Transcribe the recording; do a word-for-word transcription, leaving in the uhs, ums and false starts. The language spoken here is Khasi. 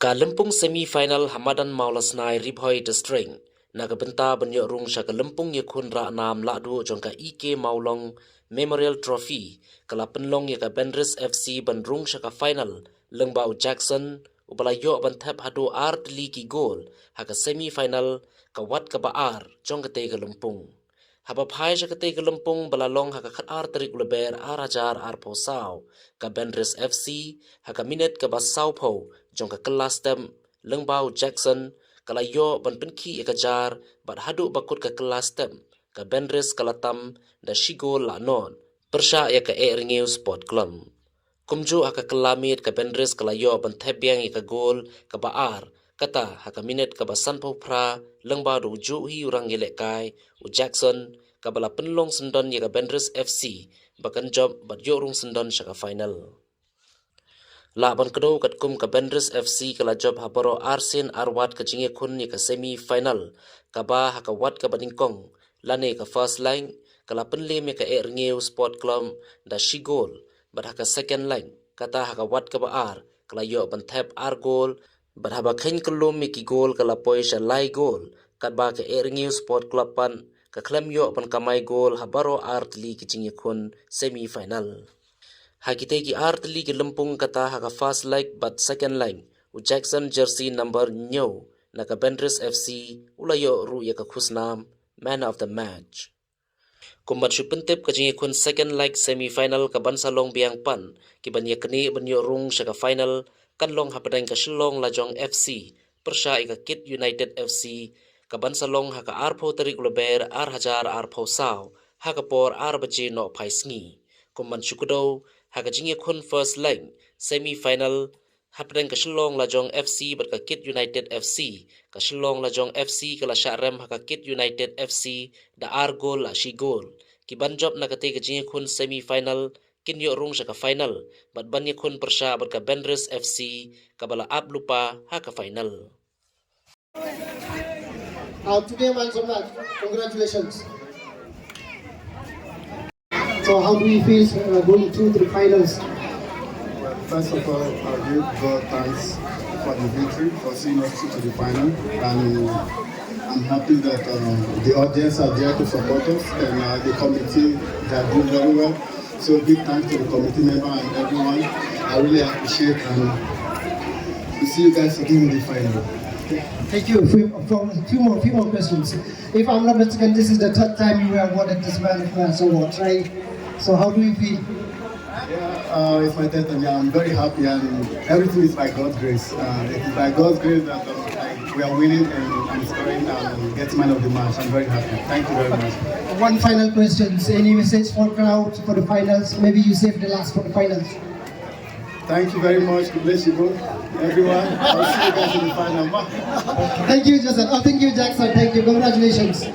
Ka lympung semi final ha madan Mawlasnai, Ri Bhoi District, na ka bynta ban ïoh rung sha ka lympung ïakhun rah nam lahduh jong ka E K Mawlong Memorial Trophy, ka la pynlong ïa ka Bendris F C ban rung sha ka final lyngba u Jackson, uba la ïoh ban thep haduh ar tylli ki gol ha ka semi final, ka wat kaba ar jong katei ka lympung. Haba phai sha katei ka lympung ba la long ha ka khatar tarik u Lber ar hajar arphew saw, ka Bendris F C ha ka minit kaba sawphew jong ka kylla step, lyngba u Jackson, ka la ïoh ban pynkhih ïa ka jar, bad haduh ba kut ka kylla step, ka Bendris ka la tam da shi gol la nod, pyrshah ïa ka Ehrengiew Sport Club. Kumjuh ha ka kylla miet, ka Bendris ka la ïoh ban thep biang ïa ka gol kaba ar, kata ha ka minit kaba sanphew phra, lyngba da u juh hi u rangïalehkai, u Jackson, kaba la pynlong syndon ïa ka Bendris F C ba kan jop bad ïoh rung syndon sha ka final. Lah ban kdew, katkum ka Bendris F C ka la jop ha baroh arsien arwat ka jingïakhun ïa ka semi final, kaba ha ka wat kaba nyngkong, lane ka first leg, ka la pynlem ïa ka Ehrengiew Sport Club da shi gol, bad ha ka second leg, kata ha ka wat kaba ar, ka la ïoh ban thep ar gol, bad haba kheiñ kyllum ïa ki gol ka la poi sha lai gol, katba ka Ehrengiew Sport Club pat ka khlem ïoh ban kamai gol ha baroh ar tylli ki jingïakhun semi final. Ha kitei ki ar tylli ki lympung, kata ha ka first leg bad second leg, u Jackson, jersey number hynñiew na ka Bendris F C, u la ïoh ruh ïa ka khusnam man of the match. Kum ban shu pyntip, ka jingïakhun second leg semi final ka ban sa long biang pat, ki ban ïa knieh ban ïoh rung sha ka final, kan long hapdeng ka Shillong Lajong F C pyrshah ïa ka Kit United F C, ka ban sa long ha ka arphew tarik u Lber ar hajar arphew saw, ha ka por ar baje nohphai sngi. Kum ban shu kdew, ha ka jingïakhun first leg semi final, hapdeng ka Shillong Lajong F C bad ka Kit United F C, ka Shillong Lajong F C ka la shah rem ha ka Kit United F C da ar gol la shi gol. Ki ban jop na katei ka jingïakhun semi final kin ïoh rung sha ka final, bad ban ïakhun pyrshah bad ka Bendris F C, kaba la ap lypa ha ka final. Uh, today, man, so much. Congratulations. So, how do you feel, uh, going through to the finals? First of all, I give God thanks for the victory, for seeing us through to the final. And I'm happy that, uh, the audience are there to support us, and, uh, the committee, they are doing very well. So big thanks to the committee member and everyone. I really appreciate, and we'll see you guys again in the final. Thank you. Few, for a few more, few more questions. If I'm not mistaken, this is the third time you were awarded this Man of Match award, right? So how do you feel? Yeah, uh, it's my third time. Yeah, I'm very happy, and everything is by God's grace. Uh, it is by God's grace that, um, I, we are winning, and I'm scoring and getting Man of the Match. I'm very happy. Thank you very much. One final question. Any message for crowd for the finals? Maybe you save the last for the finals. Thank you very much. God bless you, bro. Everyone, I'll see you guys in the final. Thank you, Joseph. Oh, thank you, Jackson. Thank you. Congratulations.